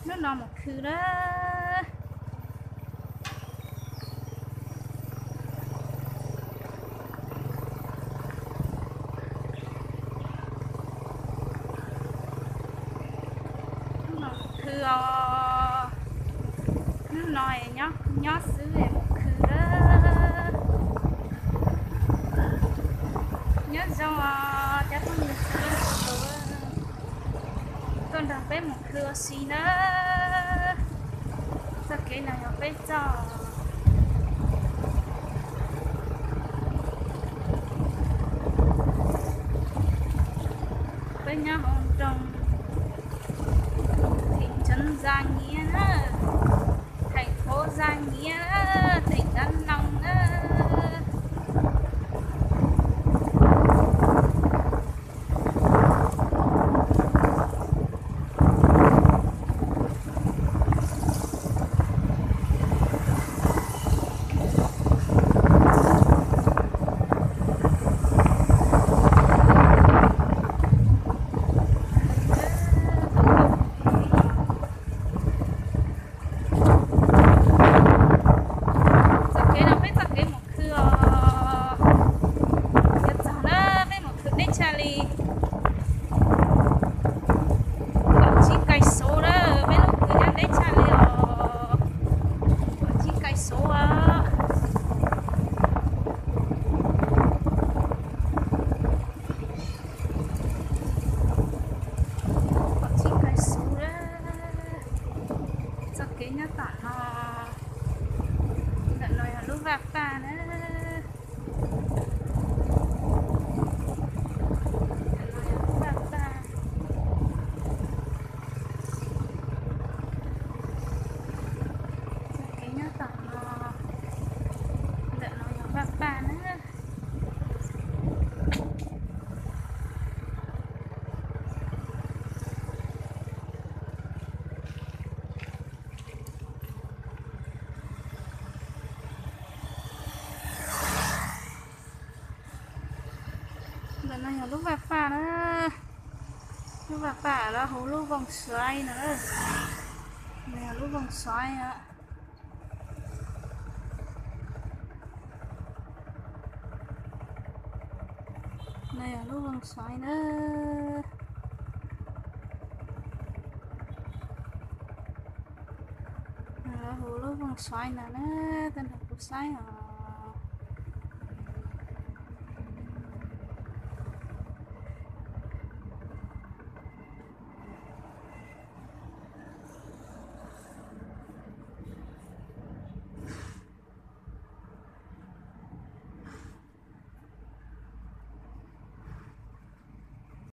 Hnub no mus khw na. Hnub no mus khw os. Hnub no nyob xwb mus khw na. Nyob zoo os cov phooj ywg sawv daws, tuaj nrog peb mus khw ua si na. Txoj kev no yog peb txoj. Peb nyob hauv nroog, thị trấn Gia Nghĩa na, thành phố Gia Nghĩa, tỉnh Đắk Nông na. Txoj kev no peb txoj kev mus khw os. Yuav txog na, peb mus khw teb chaws li. Kaum tsib kais xuv na, peb lub khw nyob teb chaws li os. Kaum tsib kais xuv os. Kaum tsib kais xuv na. Txoj kev nyob tom no. Ntawm no yog lub vaj paj na. Ntawm no yog lub vaj paj. Txoj kev nyob tom no. Ntawm no yog vaj paj na. Ntawm no yog lub vaj paj na. Lub vaj paj los hu lub Voos Xaiv no. No yog lub Voos Xaiv. No yog lub Voos Xaiv na. Hu lub Voos Xaiv no na, tuaj nrog kuv saib os.